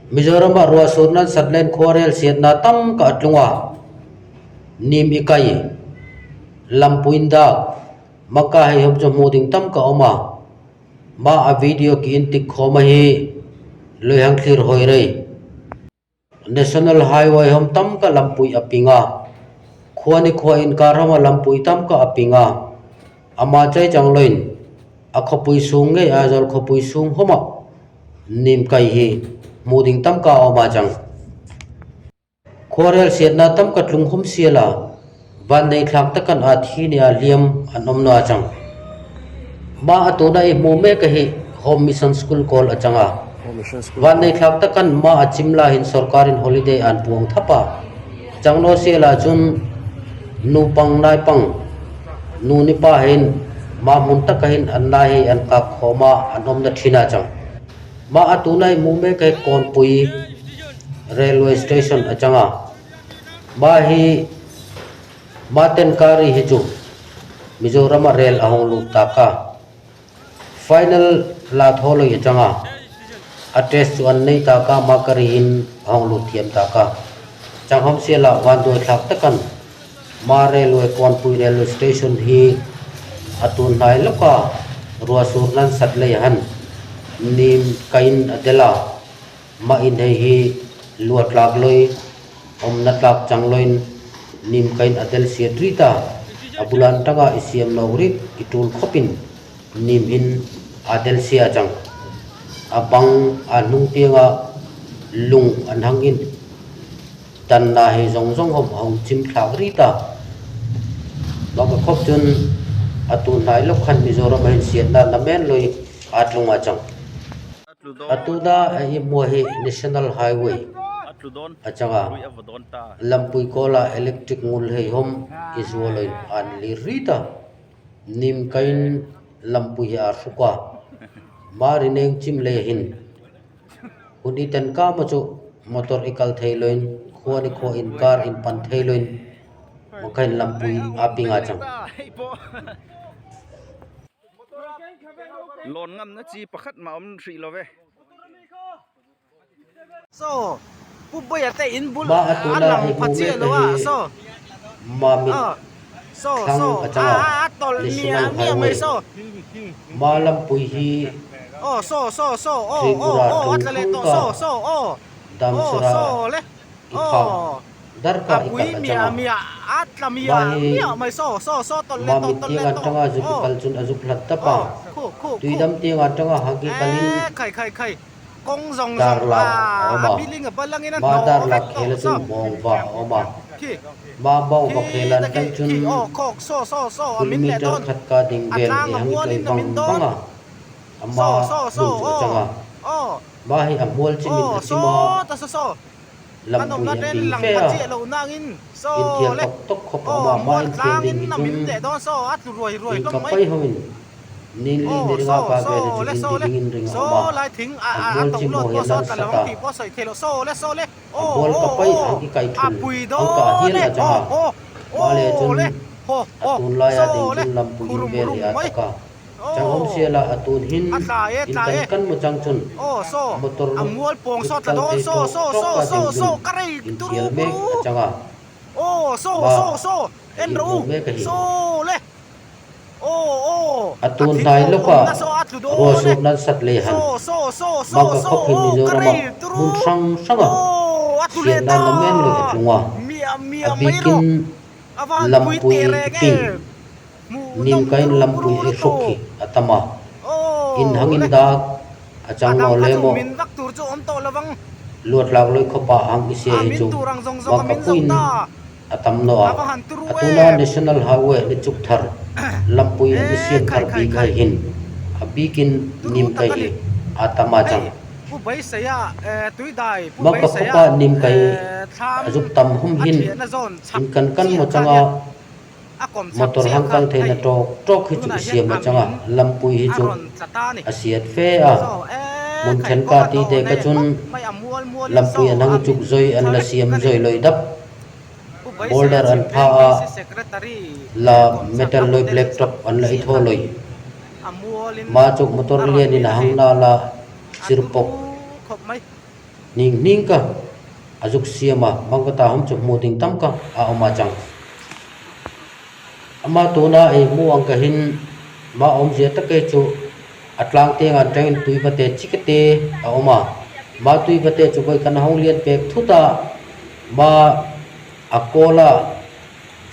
Mizoram-ah ruah sur nan sat len khuarel siatna tam ka a tlung a, nim i kai, lampuin dak, maka hei hawm chu hmuh ding tam ka awm a, mah a video ki in tik khawm a hi luihang thlir hawi rei. National Highway hawm tam ka lampui a ping a, khua ni khua inkar hawm a lampui tam ka a ping a, amah chai chang loin a khawpui sung ngei Aizawl khawpui sung hawm a nim kai hi hmuh ding tam ka a awm a chang. Khuarel siatna tam ka tlung hawm sial a, vannei thlak takan a thi ni a hliam an awm na a chang. Mah a tuna i hmuh mek a hi Home Mission School kawl a chang a. Vannei thlak takan mah a chim lahin sorkarin holiday an puang thap a. Changno sialah chun nupang naipang nu ni pa hein mah hmun taka hin an nai hei an kak khawm a an awmna thin a chang. Mah a tuna i hmuh mek a hi Kawnpui Railway Station a chang a. Mah hi Maten Kari hi chu Mizorama rel a hawng lut tak a, final la thaw lawih atanga a test chu an nei tak a, Makari in a hawng lut thiam tak a. Changham Siala vanduai thlak takan Ma Railway Kawnpui Railway Station hi a tun hnai lawka ruahsur nan sat lei han nim kain a tel a. Mah in hei hi lua tlak loi, awmna tlak chang loin nim kain a tel siat rit a, a bulan tanga i siam lo rit i tul khawpin nim hin aa tel sia chang. A bang aa hnung tianga lung an hang in tan na hei zawng zawng hawm a hung chim thlak rit a. Mah ka khawp cun a tu hnai lawk khan Mizoram ah hin siatnak namen loi aa tlung ah cang. Atu dah a i hmuah hi National Highway a cang a, lampui kawl ah electric ngul heihawm i zual in an lir rit a, nimka in lampui hi aa hruk a, mah rineng cim lei hin hun i ten ka maw cu motor i kal thei loin khua ni khua in car in pan thei loin makhain lampui aa ping aa cang. Lawn ngamna chi pakhat mah awm hrih lo ve. So pu boia te in bul Mah a atuna lang hei pha hmu chiah mek lo a a hi so Mamit aw so thlang so a a chang a a tawlh National miah miah mai Highway so Mah lampui hi aw so so so aw aw Tripura aw a tlung tla leh thlang tawh ka so so aw aw Damsura so le i phak aw darka a i pui kal a chang miah a. miah a tla Mah miah hi miah mai so so so tawlh leh tawh Mamit tawlh leh tiang tawh atanga zuk i aw kal chun a zuk hlat tap a. aw khu khu khu Tuidam tiang atanga hagi kalin eee khai khai khai kawng zawng dar zawng lak a a awm a a. building a balangin a Mah hnawh dar vek lak tawh khel a so chun bawng va a awm a. khi Mah bawng va khi khel an te khi tang chun khi aw khawk saw saw saw a kul min leh meter dawn khat ka ding a vel tlang i a hang mualin tlai a vang min dawn vang a. Ama saw saw hmun saw chu a aw chang a. aw Mah hi a hmual chimin aw a chim a. saw ta saw saw An Lampui awmna a ten ping lang fe pha a, chiah lo nangin saw inthial le tawk tawk khawp a aw awm a, mah mual inthial ding tlangin hi a chun min leh dawn saw a tlu ruai ruai in hlawm ka mai. pai hoin nili Aw ni ringa saw ka saw vel hi chu le in saw le ding in ring a awm saw a, lai thing a a a a hmual to chim lot aw pawh hian saw an tla sat lo a, ang tih pawh sawi theih loh saw le saw le a aw hmual ka aw pai aw ang i kai a thul pui ang ka dawn hial e a chang aw a, aw mah le aw chun le haw a aw tunlaia saw ding le chun lampui in khurum vel rum hi a mai tak a. Changawm aw siala a tun hin a tla e in tla kan e kan maw chang chun aw saw motor a mual pawng zuk saw tla kal dawn thei saw tawk saw tawk saw a saw ding chun saw ka rei in turu thial mek buru a chang a. aw saw Ba saw saw a en in rawh u hmuh mek a hi. saw le aw aw A a tun thing hnai awm lawkah awmna saw a tlu dawn e ruahsur nan sat leh han saw saw saw saw Maka saw khawp hi aw ka Mizorama rei turu hmun hrang hranga aw a tlu leh siamna ta namen lui a tlung a, miah a miah mai rawh bikin a van pui lampui teh reng ping em hmuh Nim nawm kain turu lampui buru ei hruk lutuk hi a tam a, in aw hangin le dak a a chang dang naw kha le chu maw min vak tur chu awm tawh lovang luat lak lawih khawpa hang i sia a hi min chu tur ang zawng zawng a maka min zo puiin ta a tam naw a a, va han turu a tuna em National Highway ni chuk thar lampui an i e siam khai thar khai bik khai hai hin a bikin turu nim tak kai a hi ni a tam a hei chang. Pu Beiseia eh tuidai Pu Maka Beiseia khawpa nim kai eh thlam a zuk tam hum a hin thiahna zawn chhak in kan kan chiah maw kha chang nia a. A kawm chhak Motor chiah hang kha kal theihna hei tawk tawk hi chu tunah i hian siam a atanga min lampui hi a chu rawn tla ta a ni. a siat fe a, Saw e hmun khai thenkha kawng a ti tawh te ka nei chun khawp mai a mual mualin lampui saw an hang a i chuk min zawi an tla la vek siam a ni. zawi lawi dap. Pu Beiseia Boulder an chhim pha veng a, PC Secretary la eh kawm chhak metal a lawi hotel black chhak top an la i chiah thaw kha lawi. a mualin Ma chuk motor a rawn lian in min a a hang hei na la a chirpawk. turu khawp mai. Hning hning ka a zuk siam a, bangkata hawm chu hmuh ding tam ka a awm a chang. Ama tuna ei hmu ang ka hin mah awmzia tak e chu a tlang teng an tangin tui va te chi ka te a awm a, mah tui va te chu vawi kan hawng lian pek thut a, mah a kawl a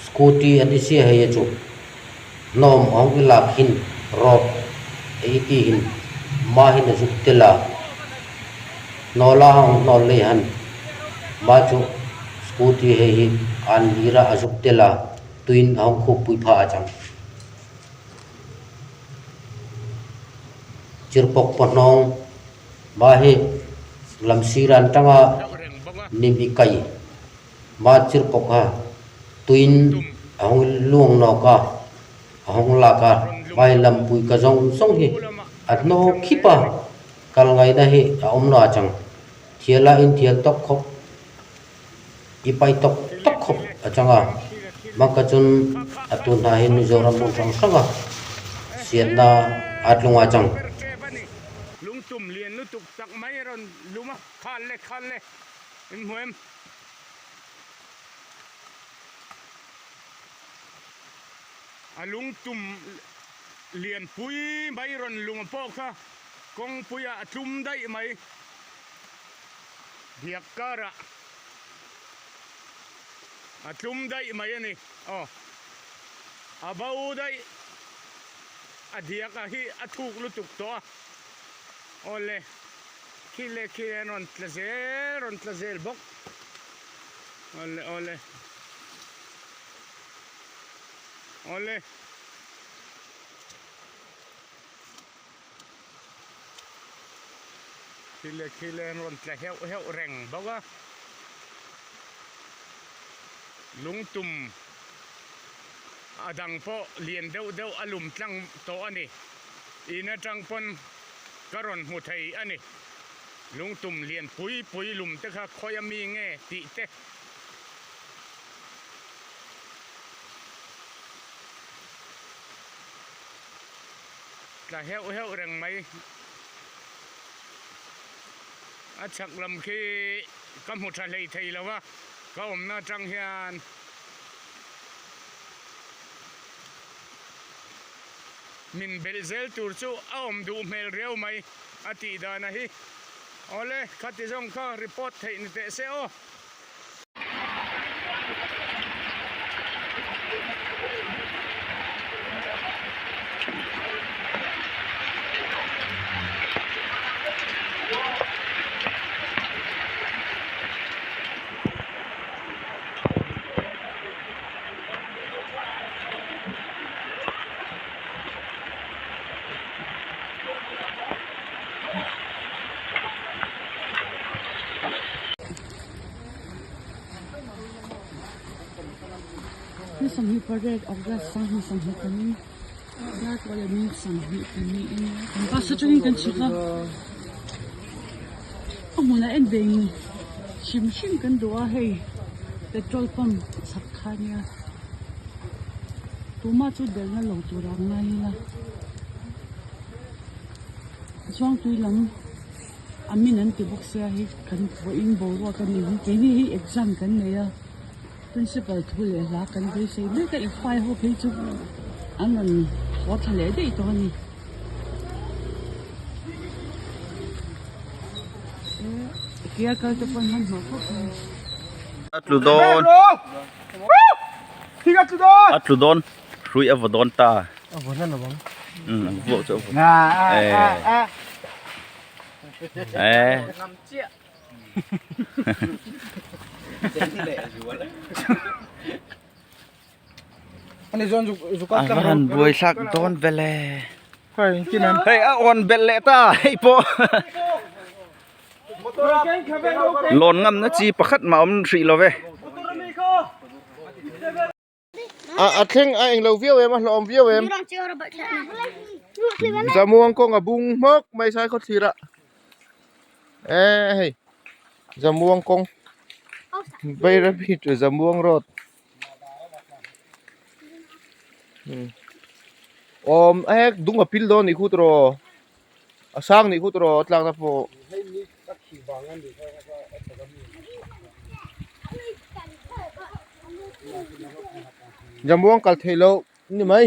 scooty an isia hei a chu hnawm a hawng i lak hin rawp e i ti hin mah hin a zuk tel a, hnawl a hawng hnawl lei han mah chu scooty hei hi an lir a a zuk tel a tuin a hawng khup pui phah a chang. Chirpawk pawhnawng mah hi lam sir an tang a nim i kai mah chirpawk a tuin a hawng luang nawk a a hawng lak a mah hi lampui ka zawng zawng hi a hnawk khip a kal ngaihna hi a awm lo a chang thial a inthial tawk khawp. I pai tawk tawk khawp a chang a, Maka chun a tun hna hi Mizoram hmun hrang hrang a siamna a tlung a chang. Lungtum lian lutuk tak mai a rawn lum a, khal le khal le in hmu em? A lungtum lian pui mai rawn lum pawh kha kawngpuiah a tlum daih mai. Biak karah a tlum daih mai a ni. Aw, a bo daih a diak a hi a thuk lutuk tawh a. Aw le, khi leh khi an rawn tla zel, rawn tla zel bawk. Aw le, aw le. Aw le. Khi leh khi leh an rawn tla heuh heuh reng bawk a, lungtum a dang pawh lian deuh deuh a lum tlang tawh a ni, in atang pawn ka rawn hmu thei a ni, lungtum lian pui pui lum te kha khawi ami nge tih te. Tla heuh heuh reng mai. A chhak lam khi ka hmu tha hlei thei lo a, ka awmna atang hian min belh zel tur chu a awm duh hmel riau mai a tih dan a hi. Awle, khati zawng kha report theih ni teh se aw. Ni 28 August 2024 dar pawh leh minute 22 a nia kan bus atangin kan chhuk a a hmunah en ve ni hrim hrim kan duh a hei petrol pump chhak kha a nia tumah chu delna lo tur ah ngai ila Zuangtui lam. A min an ti bawk sia hei kan vawiin boruak a ni hi keini hi exam kan nei a principal thu leh hla kan beisei mek a i file ho phei chu an rawn haw thla leh daih tawh a ni ke a kal te pawh an hmanhmawh khawp mai. A tlu dawn a tlu dawn hrui a vaw dawn ta. A vaw hlan lo ang. Umm a vuah chu a vaw. Eh. A va han buai thlak dawn vel e. Hei a awn belh leh ta hei pawh. Lawn ngamna chi pakhat mah awm hrih lo ve. A thleng a englo viau em a hlawhawm viau em Zamuang kawng a bung hmawk mai sai khaw thlir ah eh hei Zamuang kawng Bairabi to Zamuang road awm hek dung a pil dawn nih khu tawh a sang nih khu tawh a tlakna pawh. Zamuang kal theih loh ni mai.